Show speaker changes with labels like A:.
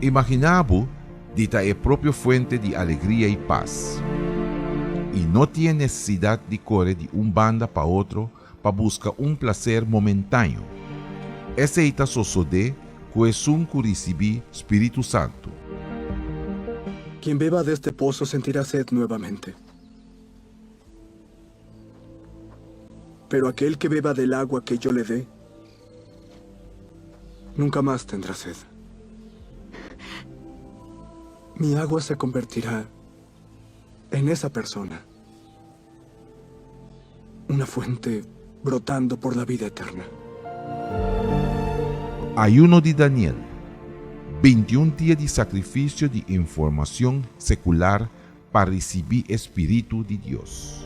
A: Imaginá bo di ta e propio fuente di alegria i pas, i no tin e nesesidat di kore di un banda pa otro pa buska un plaser momentaño. Esei ta sosodé ku esun ku risibí spiritu santu.
B: Quien beba de este pozo sentirá sed nuevamente. Pero aquel que beba del agua que yo le dé, nunca más tendrá sed. Mi agua se convertirá en esa persona, una fuente brotando por la vida eterna.
A: Ayuno di Daniel, 21 dia di sakrifisio di informashon sekular pa risibí e spiritu di Dios.